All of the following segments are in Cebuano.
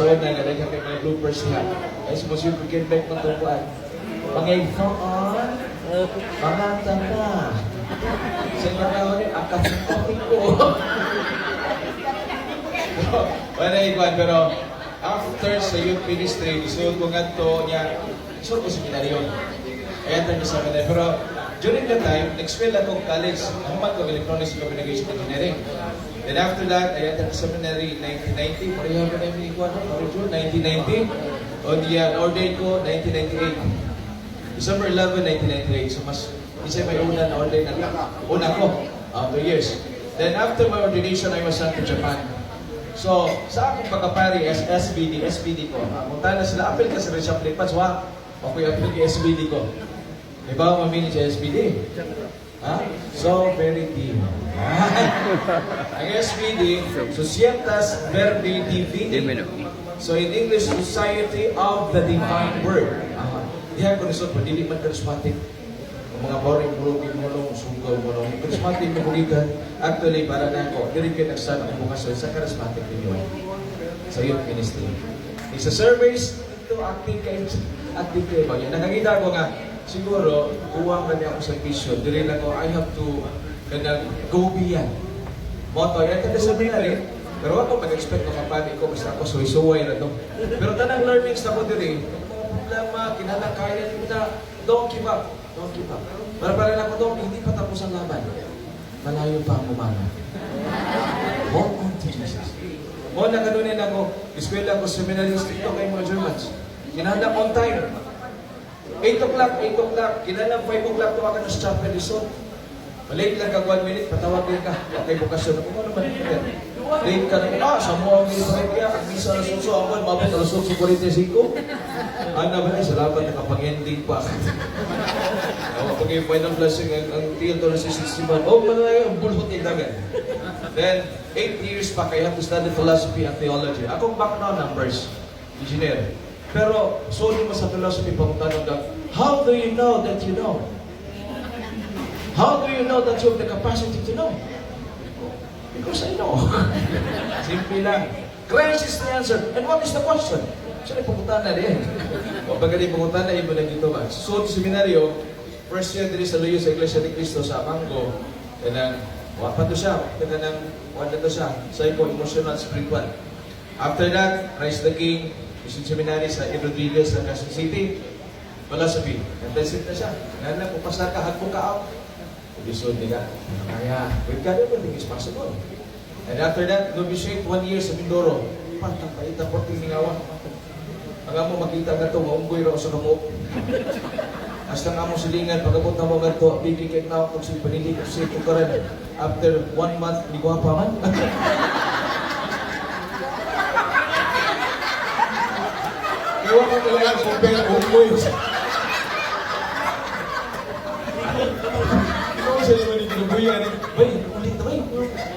Sa una nga daghan kay mga bloopers niya. Ay sa mga weekend back man tong kuan. Mga igsoon, mga tanda. Sa mga ni akasing ko. Wala ikuan, pero after sa youth ministry, isuod ko ngadto niya, isuod ko seminaryo. Ayan tayo sa seminaryo. Pero during that time, nag-school ako college. Nahuman ko Electronics and Communication Engineering. Then after that, I entered seminary 1990. Pareho ko na yung ikuan, no? Pareho, 1990. O diyan, ordained ko 1998. December 11, 1998. So mas, isa may una na ordained na. Una ko, 2 years. Then after my ordination, I was sent to Japan. So, sa akong pagkapari as SVD, SVD ko, punta na sila, apil ka sa Chaplain Pats, wa, ako'y apil kay SVD ko. Di ba mamili sa SVD? Ha? So, very deep. Ang SVD, Societas Verbi Divini. So, in English, Society of the Divine Word. Aha. Diha ko nisod, dili man charismatic. Ang mga boring mulong mulong sugaw mulong. Charismatic mo kulitan. Actually, para na ako, diri kayo nag-start ang bukasyon sa charismatic renewal. Sa youth ministry. Sa service, ito active kayo ba? Yan, nakakita ko nga, siguro, kuwang kami ako sa vision. Diri lang ko, I have to, kanang, go beyond. Motto, yan kada sa seminary, pero ako mag-expect ko kapag ko, basta ako suway-suway na to. Pero tanang learnings na ko diri, ang mga problema, kinahanglan kaya nimo na, don't give up. Don't give up. Para lang ko to, hindi pa tapos ang laban. Malayo pa ang umaga. Hold on to Jesus. Mo na kanunin ako, eskwela ko, seminary, stricto kay mga Germans. Kinahanglan on time. 8 o'clock, 8 o'clock, kinahanglan 5 o'clock tuwa ka na sa chapel lisod. Malate lang ka 1 minute, patawag din ka. Okay, bukasyon. Ako naman. Late ka na. Ah, sa mo ang kaya, ang misa alas 8, ako mabot alas 8:45. Ano ba, ay, salamat, nakapag-ending pa. Ako, pag yung final blessing, ang TL to na si 61, oh, malaya, ang bulhot yung dagat. Then, 8 years pa, kaya have to study philosophy and theology. Akong background numbers, engineer. Pero, so mo sa philosophy, pangutanong ka, how do you know that you know? How do you know that you have the capacity to know? Because I know. Simple lang. Christ is the answer. And what is the question? So, pumunta na din. O pagka di pumunta na, iba na dito ba? So, sa seminaryo, first year diri sa Luyo sa Iglesia ni Cristo sa Mango, kanang, wa pa to siya, kanang, wa na to siya, psycho, emotional, spiritual. After that, Christ the King, Mission Seminary sa E. Rodriguez sa Quezon City, philosophy. Intensive na siya. Ngayon kung pasar ka, hagpo ka out. Lisod nila. Kaya, with God, everything is possible. And after that, novitiate one year sa Mindoro. Pantang paita, porting mingawa. Ang amo makita nga to, maunggoy raw sa kamo. Hasta nga mo silingan, pag-abot na mo nga to, bigi kay na ako sa panili ko sa tukaran. After one month, di ko pa man. Kaya ko talaga compare unggoy. Ikaw sa naman yung kinubuyan. Bay, ulit na bay.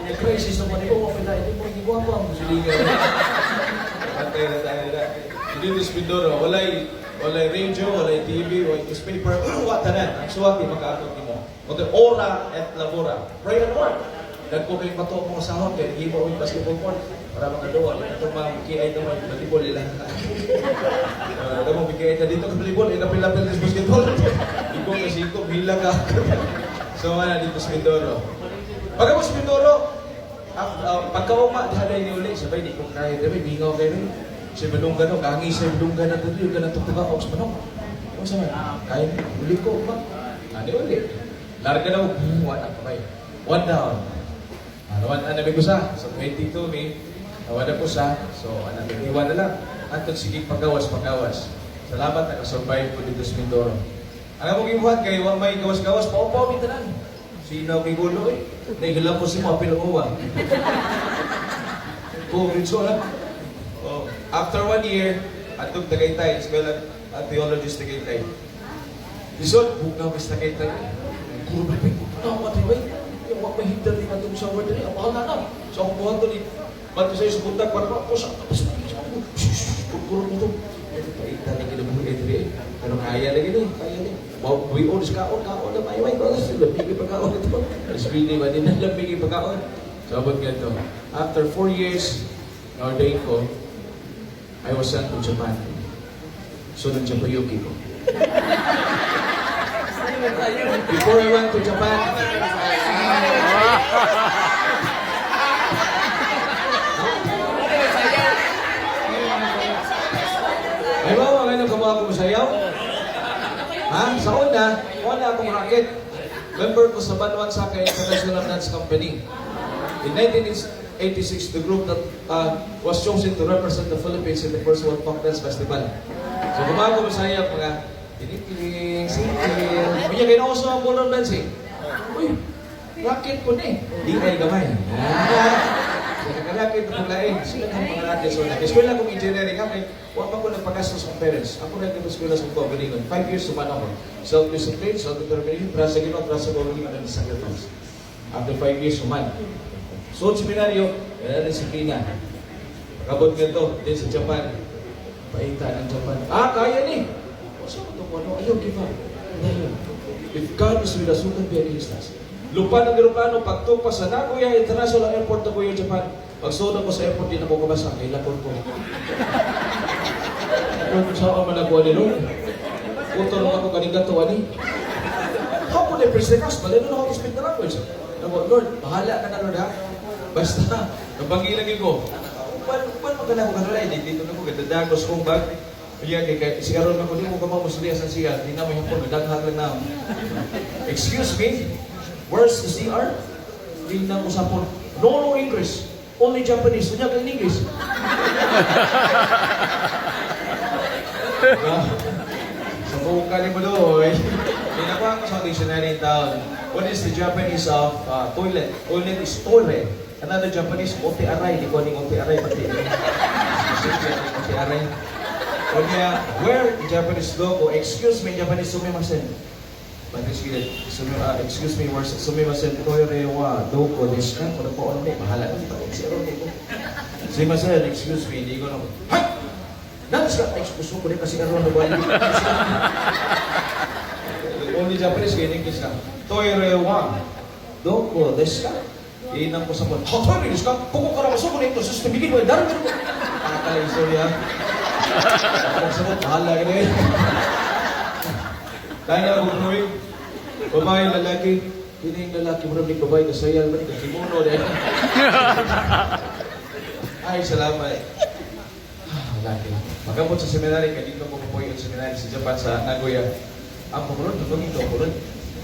Nag-crisis naman ikaw, wapila, hindi mo, hindi ko ang silingan. Patay na tayo na. Hindi this Mindoro, walay radio, walay TV, walay newspaper, wa tanan. Ang suwati makaabot nimo. Kundi ora et labora. Pray and work. Dagko kay bato mo sahod kay himo og basketball court para makaduwa. Ito mga KI naman, volleyball ila. Mo KI na dito ka volleyball, ila pila pila basketball. Ikaw kasi ikaw hila ka. So wala dito sa Mindoro. Pagka mo sa Mindoro, pagkauma, diha ni uli, sabay di ko kaya diri, bingaw kayo rin. Sa Badunggan no, kangi sa Badunggan na tuloy, ka na tutuga og sa manok. Ano sa man? Kaya ni, uli ko ba? Ani uli. Larga na wala pa kayo. One down. Ano, one ano ko sa? So 22 mi, nawala ko sa. So ano, 21 na lang. Antod sige paggawas, paggawas. Salamat nakasurvive ko dito sa Mindoro. Ang among gibuhat kay wa may gawas-gawas, paupaw mi tanan. Sino kay gulo eh. Nahilam ko si mo apil uwa. Kung ritso lang. Oh, after one year, atong Tagaytay, eskwela at theologist Tagaytay. Lisod, bugnaw mis Tagaytay. Guro ba no, what wait. Yung wa may higdal din atong shower diri, ang mahal na na. So akong buhat to ni Ba't sa sa buntak para ko sa tapos guro mo to. Paita ni kinabuhi diri. Pero kaya lagi ni, kaya ni. Wow, we own kaon, kaon na may way ko sa lamig pagkaon ito. Really ba din lamig pagkaon. So abot ganito. After 4 years, na-ordain ko, I was sent to Japan. So, nag-Japayuki ko. Before I went to Japan, ay ba, ngayon kamo ako musayaw? Ha? Sa una, wala akong racket. Member ko sa Banwan Saka International Dance Company. In 1986, the group that was chosen to represent the Philippines in the first World Folk Dance Festival. So kumago musayaw, mga tinikling, singkil. Unya kay nauso ang ballroom dancing. Uy, racket ko ni. Di ay gamay. Ah. Nagka-racket ko lain. Sila kang mga racket. So, nag-eskwela kong engineering ha, kay wa pa ko nagpagastos ng parents. Ako nag-eskwela sa kong. 5 years suman ako. Self-discipline, self-determination, trust sa Ginoo, trust sa kaugalingon, and sacrifice. After 5 years, suman. So, seminaryo, kaya disiplina. Pakabot nga to, din sa Japan. Paita ng Japan. Ah, kaya ni. O, sa ito ko, ano? Ayaw, give up. Ayaw. If God is with us, who can be against us? Lupa ng eroplano, pagtupa sa Nagoya International Airport, Nagoya, Japan. Pagsunod ko sa airport, di na ko kabasa. Kay lakon ko. Lord, saan man ako ni Lord? Utol lang ako kaning gato, ani. How could I preach the gospel? I don't know how to speak the language. Ako, "Lord, bahala ka na, Lord, ha? Basta, nabangi ko. Upan, upan, magkala ko kanila, hindi dito na ko, gadadagos kong bag. Iya, kay kay si aron ako, di mo ka mo sa siya, di na mo yung nagdaghag lang na. "Excuse me, where's the CR?" Di na ko sapon. "No, no English. Only Japanese." Unya kay English. Ah, sa buong mo doy. Pinakuha ko sa dictionary in town. What is the Japanese of toilet? Toilet is tore. Another Japanese, ote arai. Di ko ning ote arai pati. Ote arai. Unya, where in Japanese go? Excuse me, in Japanese, sumimasen. Pati sige, excuse me, where's sumimasen, toire wa doko desu ka? Kung po ano ni, bahala na. Si aron ko. Sumimasen, excuse me, di ko na. Hay! Nanis ka? Excuse ko kasi aron na ba? Only Japanese, kaya English ka. Toire wa doko desu ka? Inang ko sa pon. Ha, toire desu ka? Koko kara wa soko ni ito, sushite migi wa daru. Akala istorya. Ako sabot, bahala ka na eh. Kaya ako kunoy. Babae, lalaki. Kini yung lalaki, murag ni babae, kasayal ba ni kimono dahil. Ay, salamat. Ah, lalaki. Magabot sa seminary, kaya dito ko po yung seminary sa Japan, sa Nagoya. Ang pamulon, tutungin ko, pamulon.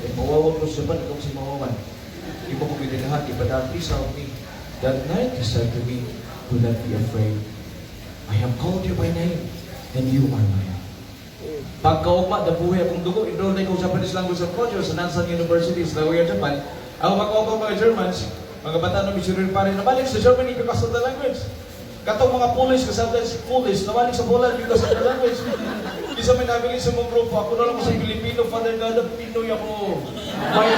Eh, mawawag ko sa Japan, ikaw si mawawan. Di mo ko lahat, but that peace of me. That night, he said to me, "Do not be afraid. I have called you by name, and you are mine." Pagkaugma, nabuhi akong dugo, enroll na ko sa Japanese Language and Culture sa Nanzan University sa Nagoya, Japan. Ang makaugma mga Germans, mga bata ng missionary pare, nabalik sa Germany because of the language. Katong mga Polish, kasabtan si Polish, nabalik sa Poland because of the language. Isa may nabili sa mong grupo, ako na lang ko sa Pilipino, Father God, Pinoy ako. May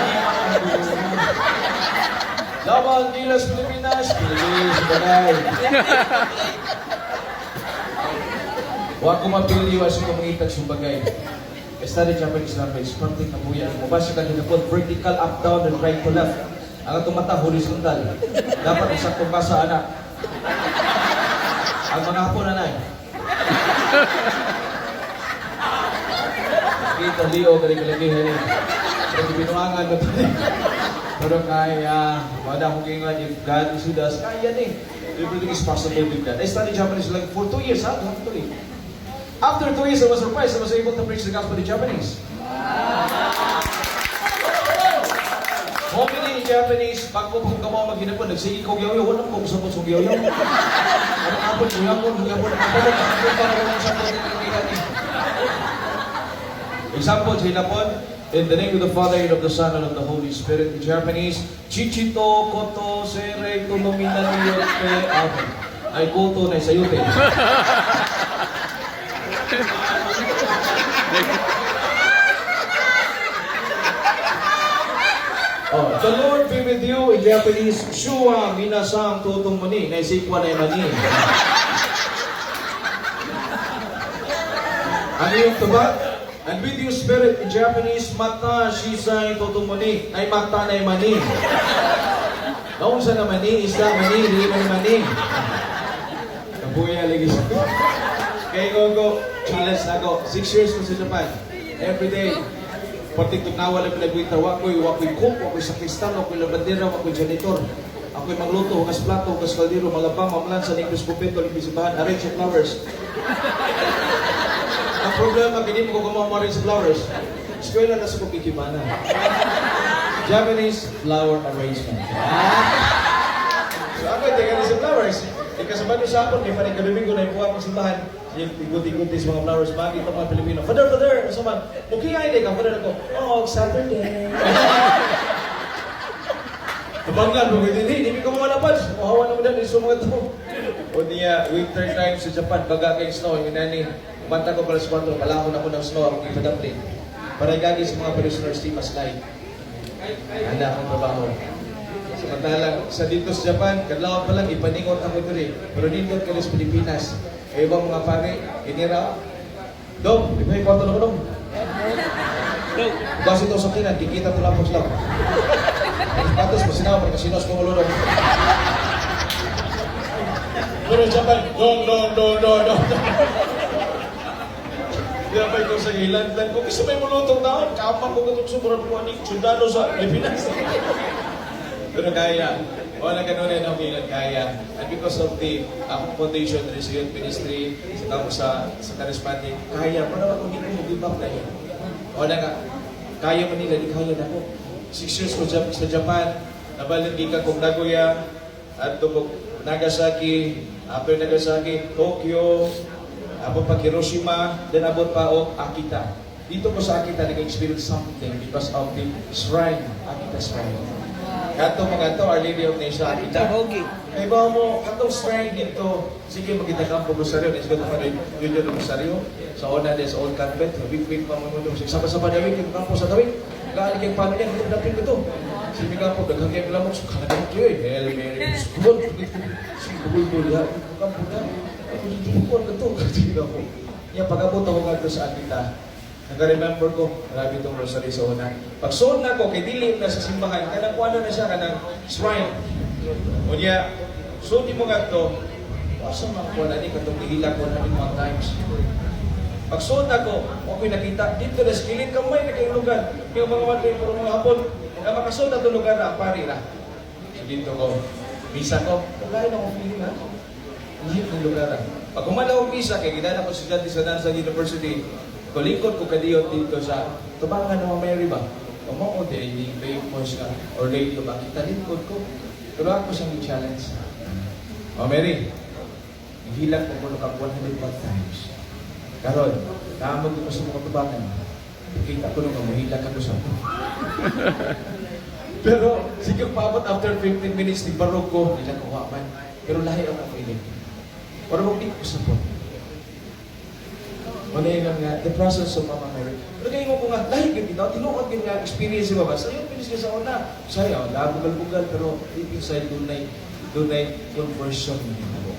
Laban, Gilas, Pilipinas, Pilipinas, bagay. Wa ko mapili, wa siya kumangitag sa bagay. I studied Japanese language, konting kabuyan. Mabasa ka din vertical, up, down, and right to left. Ang atong mata, horizontal. Dapat isaktong basa, anak. Ang mga Hapon, anay. Kita, Leo, galing-galing, galing. Pero binuangan mo. Pero kaya, wala akong gingan, if God is with us, kaya ni. Everything is possible with God. I studied Japanese like for 2 years, ha? Actually. After 2 years, I was surprised. I was able to preach the gospel in Japanese. Homily in Japanese, bago po kamo maghinapon, nagsige ko yaw yaw, walang ko sa sa yaw yaw. Ano hapon, kuyapon, kuyapon, kapalot, kapalot, para walang sabot ni. Example, sa hinapon, in the name of the Father, and of the Son, and of the Holy Spirit. In Japanese, Chichito, Koto, Sere, Tonomina, Niyote, Amen. Ay, koto na sayute. Oh, the Lord be with you in Japanese, Shua minasang tutong mani, naisikwa na mani. Ano yung tubag? And with you spirit in Japanese, mata shisai tutong mani, ay mata na mani. Naon sa na mani, isda mani, di man mani. Kabuya lagi siya. Kaya ko, challenge na ako. 6 years ko sa Japan. Every day. Pati tugnawa lang pinagwinter, wakoy cook, wakoy sakristan, wakoy labandera, wakoy janitor. Ako'y magluto, hugas plato, hugas kaldero, malaba, mamlansa, limpis kumpleto, limpis simbahan, arrange the flowers. Ang problema, kini mo ko gumawa arrange flowers. Eskwela na sa kong ikebana. Japanese flower arrangement. Ah! So ako, hindi ka sa flowers. Ikasabado sa akon, kay panay kadomingo na ibuha akong simbahan. Sige, igut-iguti sa mga flowers. Bakit ito mga Pilipino? "Father, Father, ano man? Okay, ay, ka, Father ako." "Oh, Saturday." Tabanglan, mo hindi, hindi ko mga lapas. Mahawa naman dahil sa mga to. O niya, winter time sa Japan, baga kay snow, yung nani, kumanta ko pala sa 4, kalahon ako ng snow, akong ipadapli. Para gagi sa mga prisoners, di mas light. Handa akong trabaho. Samantalang, sa dito sa Japan, kadlaw pa lang, ipaningot ako diri. Pero dito ka sa Pilipinas, ay ibang mga pare, inira, "Dong, di ba ikwato na ko, dong? Kasi ito sa kinan, kikita ito lang lang. Patos, masinaw, para kasinos ko ulo, dong." Pero Japan, "Dong, dong, dong, dong, dong." Di ba ikaw sa ilan ko, kasi may mulutong taon, kapag ko katong sobrang ko ni sundalo sa Pilipinas. Pero kaya, wala ganun rin ang ilan kaya. And because of the akong foundation, the youth ministry, sa tao sa charismatic, kaya, para ako hindi ko mag-give up na yun. Wala nga, kaya man nila, di kaya na ako. 6 years ko sa Japan, nabalin gikan kong Nagoya, at kong Nagasaki, after Nagasaki, Tokyo, abot pa Hiroshima, then abot pa og Akita. Dito ko sa Akita nag-experience something because of the shrine, Akita Shrine. Kato mga to, Our Lady of Nation Akita. Hogi. Kay ba mo, katong shrine dito, sige magita ka po Rosario, let's go to Father Junior Rosario. Sa una des old convent, week week pa mo mo. Saba-saba na week, kampo sa tawig. Gaali kay paano niya, ito dapin ko to. Sige ka po, daghang kay lamok, so kanagamot kayo eh. Hail Mary, sugod, sige, bugol ya, kampo na. Ako dito ko ka to. Sige ako. Ya pag-abot ako ngadto sa Akita, naka-remember ko, grabe itong rosary sa una. Pag suod na ko, kay dili na sa simbahan, kanang kuano na siya, kanang shrine. Unya, suod mo ngadto, asa man ko na ni katong gihilak ko na one times. Pag suod na ko, ako'y nakita, dito na sa kilid, kamay na kayong lugar. Yung mga matay, puro mga Hapon, na makasuod na itong lugar na, pari na. So dito ko, misa ko, wala na akong feeling ha. Lahi ng lugar ha. Pag humala akong misa, kay gidala ko estudyante sa Nanzan University, kulingkod ko kadiyot dito sa tubangan ng Mary ba? Pamao di ni famous nga or lady ba kita lingkod ko. Pero ako siyang i-challenge. "Oh Mary, nahilak ko kuno kag 101 times. Karon, naamot ko sa mga tubangan. Kita ko nung mahilak ako sa." Pero sige paabot after 15 minutes ni barog ko, nila ko man. Pero lahi ako feeling. Pero kung di ko support. Wala yun nga, the process of Mama Mary. Pero kaya mo ko nga, lahi gyud ito, tinuod gyud nga experience si Mama. Sa iyo, finish ka sa una. Saya, bugal-bugal, pero deep inside, dunay conversion na mo.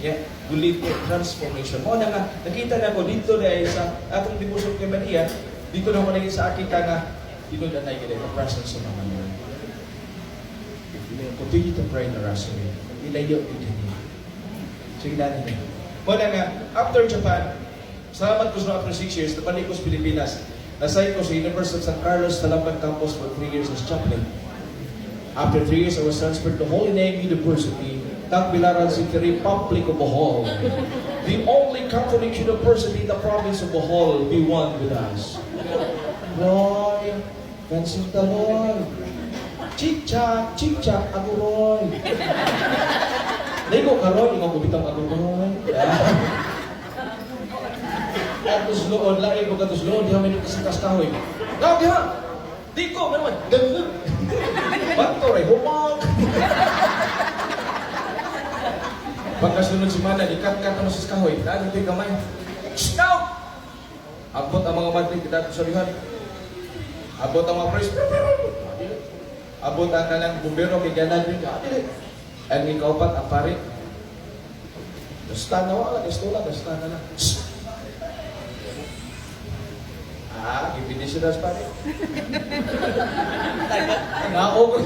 Yeah, gulit ko, transformation. Mo na nga, nakita na ko dito na sa atong devotion kay Maria, dito na ko naging sa akin ka nga, dito na tayo the presence of Mama Mary. If you continue to pray the rosary, ilayo yun niya. Sige na niya. Mo na nga, after Japan, salamat ko sa after 6 years, nabalik ko sa Pilipinas. Nasay ko sa University of San Carlos, Talamban Campus for 3 years as chaplain. After 3 years, I was transferred to Holy Name University, Tagbilaran City, Republic of Bohol. The only Catholic university in the province of Bohol, be one with us. Roy, Vincent Roy. Chick-chak, chick-chak, ako Roy. Ligo ka Roy, ikaw kubitang ako Roy. Atos loon, lain ko katos loon, di kami sa tas kahoy. Daw, di ha? Di ko, naman. Ganun. Bato ray, humag. Pagkasunod si Mana, ikat-kat mo sa kahoy. Daan ito'y kamay. Stop! Abot ang mga madrid, kita sa lihan. Abot ang mga press. Abot ang kanang bumbero kay Ganan. Ang ikaupat, ang pare. Basta na wala, gusto lang, basta na lang. Shh! Ah, gibini siya das pare. Naog.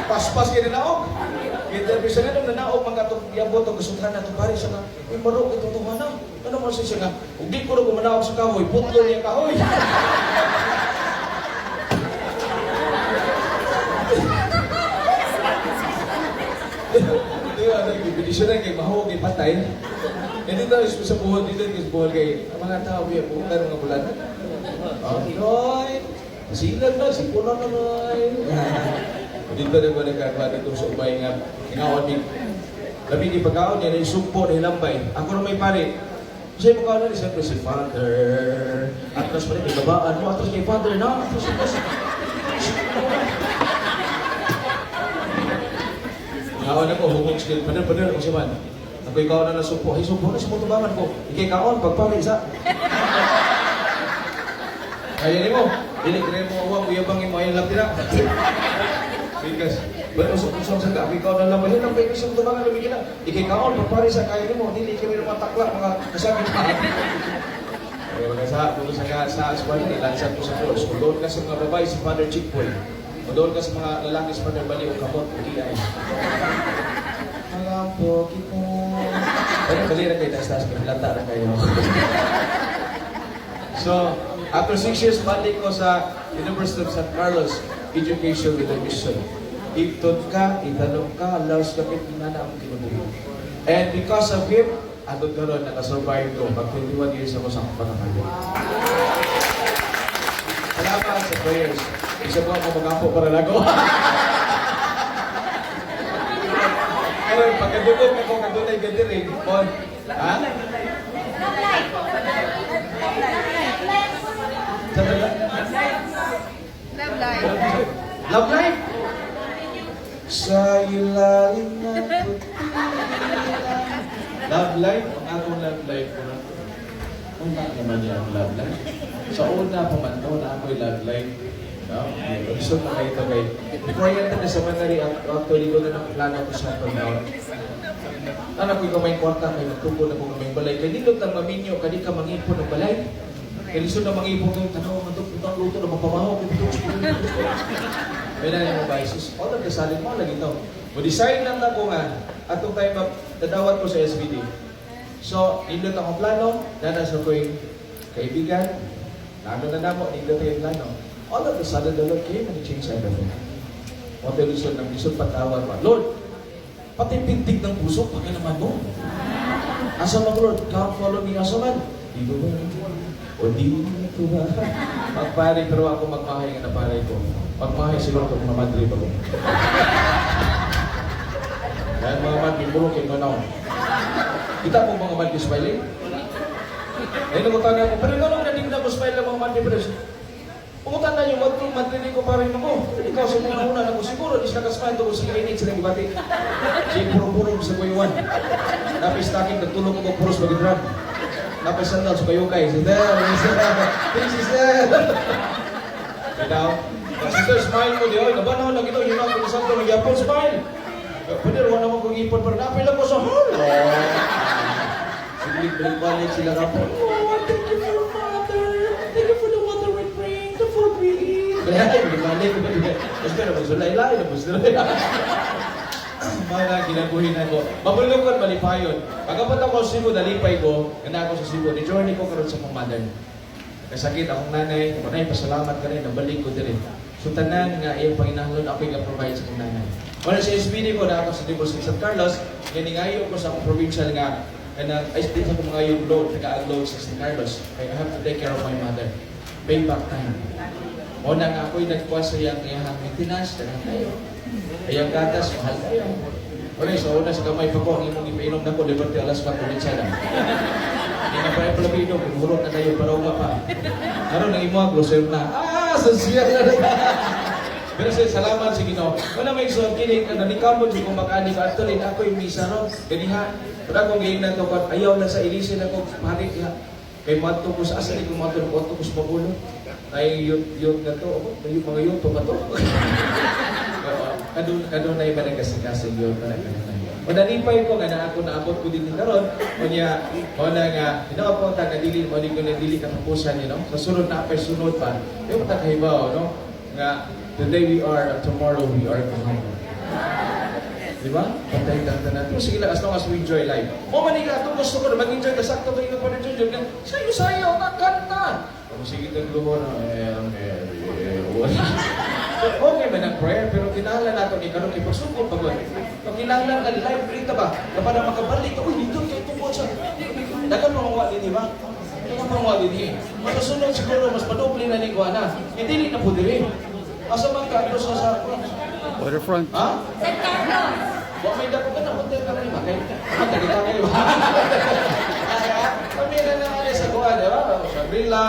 Paspas kini naog. Interview siya nga nung nanaog man katong yabot og gasukan na pare siya nga, "Uy, marok ito to na." Ano man siya nga, "Ug di ko ro manaog sa kahoy, putlo niya kahoy." Di ba, nag-ibidisyon na kay mahuwag kay patay. Hindi tayo sa buhol dito, kay buhol kay ang mga tao, biya, buhol na mga bulan. Oh, Roy, silag na, si Puno na, Roy. Dito na ba nagkakawa dito sa ubay nga, ingawan ni, labi ni pagkaon niya, na sugpo na hilambay. Ako na may pare. Kasi mo kaon na, siyempre si Father. Atras pa rin, ibabaan mo, atras kay Father na, atras, atras. Ngaon ako, hugog sige, pader, pader, ako siya man. Ako ikaw na nasupo, ay supo na, sumutubangan ko. Ikay kaon, pagpari isa. Kaya ni mo, dili kaya mo awang, uyabang mo ayang lapira. Because, but usok usok sa ka, ikaw na lang, lang kayo sa tubangan, lumigil na. Ikay kaon, pagpari sa kaya ni mo, dili kami mga takla, mga kasakit pa. Kaya mga sa, kung sa ka, sa eskwela, nilansan ko sa course. Kung doon ka sa mga babae, si Father Chickboy. Kung doon ka sa mga lalaki, si Father Bali o Kamot, o Iyay. Alam po kita. Pero bali na kayo, taas-taas, kayo, lata na kayo. So, after 6 years, balik ko sa University of San Carlos, Education with a Mission. Igton ka, itanong ka, laos ka, inana ang kinabuhi. And because of him, atod karon nakasurvive ko. Pag 21 years ako sa akong pagkakaya. Salamat sa prayers. Isa po ako mag-ampo para lago. Pero pagkadugog ako, kadunay gathering, on, ha? Sa Love life. Love life! Sa ilalim ng puti. Love life, ang akong love life ko na. Una naman niya ang love life. Sa una pa man to, na ako'y love life. No? Gusto na kayo ito kay. Before I enter the seminary, actually, doon na ng plano ko sa pagdaon. Anak ko ikaw may kwarta, kay nagtubo na ko may balay. Kay nindot ang maminyo, kadi ka mangipon ng balay. Kay lisod na mangipon kayo, tanaw, matug, putang luto na mapamaho, kay putok, may na yung mga sus, all of the sudden mo lagi to. Mo design lang na ko nga, atong time up, dadawat ko sa SVD. So, nindot akong plano, nana sa ko'y kaibigan, plano na namo, nindot yung plano. All of the sudden, the Lord came and He changed everything. Mo tayo lisod ng lisod patawad pa. Lord, pati pintig ng puso, pakialaman mo. Asa man, Lord? Come follow me. Asa man? Di ba ba? O di ko ba? Magpare, pero ako magmahay nga napare ko. Magmahay siguro kung mga madre pa ko. Kaya mga madre, puro kay manaw. Kita mo mga madre smiling? Ay, nangutan ako, pero ikaw nung naning na ko smile ang mga madre, pero Pungutan na yung madre, madre ko pare mo. Ikaw sa mga una na ko siguro, di sila ka-smile tungkol sa kainit sila gibati. Siya puro-puro sa kuyuan. Napis taking nagtulog ko puros magidran. Napis sandal sa kayukay. Sister, sister, please, sister. Ikaw, sister, smile mo di, oy, nabanaw lang ito, yun ang kung ko nagyapon, smile. Pwede, wala naman kong ipon, pero napil lang ko sa hall. Sige, balik-balik sila ka po. Oh, thank you for mother. Thank you for the water we drink, the food we eat. Balik-balik, balik. Tapos pero, magsulay-lay, magsulay. Mga ginabuhin ako. Mabulong malipayon. Pagkabot ako sa Cebu, nalipay ko, ganda ako sa Cebu, ni journey ko karon sa akong mother. Kasakit akong nanay, nanay, pasalamat ka rin, nabalik ko diri. So tanan nga iyang panginahanglan ako yung provide sa akong nanay. Wala sa SBD ko na ako sa University of San Carlos, nga ningayo ko sa akong provincial nga kanang ay di sa akong mga yung loan, taga loan sa San Carlos. Kay I have to take care of my mother. Payback time. O na nga ako'y nagkuha sa iyang iyang maintenance, daghan kayo. Iyang gatas, mahal kayo. Okay, so una sa gamay pa ko, ang imong ipainom na ko, Liberty Alaska, Provincial. Hindi na pa yung inom, hulot na kayo, para uma pa. Karon ang imo closer na. Ah, social na. Pero sa salamat sa Ginoo. Wala may so kini nanikamot jud kung makani ko actually na ako'y misa ron. Ganiha. Pero akong giingnan to kon ayaw na sa ilisin ako pari diha. Kay moadto ko sa asa ni ko moadto ko sa Bagulo. Ay yut yut na to, oh, yung mga yuto ba to? Kadun kadunay ba nagkasing-kasing yun pa nagkanay. O nalipay ko nga na ako naabot ko din karon. Unya mo na nga hinawa po ta nga dili mo ko na dili katapusan. Sa sunod na apay sunod pa. Di ba ta kahibaw no nga today we are and tomorrow we are gone. Di ba? Patay tang tanan. Pero sige lang, as long as we enjoy life. Mo man ka itong gusto ko na mag-enjoy ka, sakto kayo pa rin enjoy. Sayo-sayo, kakanta. Kung sige tagluho na, eh, eh, okay man ang prayer, pero kinahanglan nato ni karon kay pagsugod pa gud. Pag kinahanglan ka live rita ba? Kapag makabalik ka, uy, dito kay tungkol sa dagan mo wa dinhi ba? Dagan mo wa dinhi. Masusunod siguro mas madoble na ni kuana. Eh dili na po diri. Asa man ka sa Waterfront. Ha? San Carlos. Wa may dako ka na hotel ka rin ba? Kay matagita kayo ba? Kami na na ali sa kuan, di ba? Shangri-La.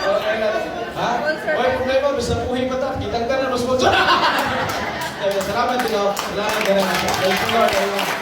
Okay na. Ha? Oy, problema basta buhi pa ta. Kitang tanan mas mo. Salamat, Tino. Salamat, salamat. Thank you, Lord.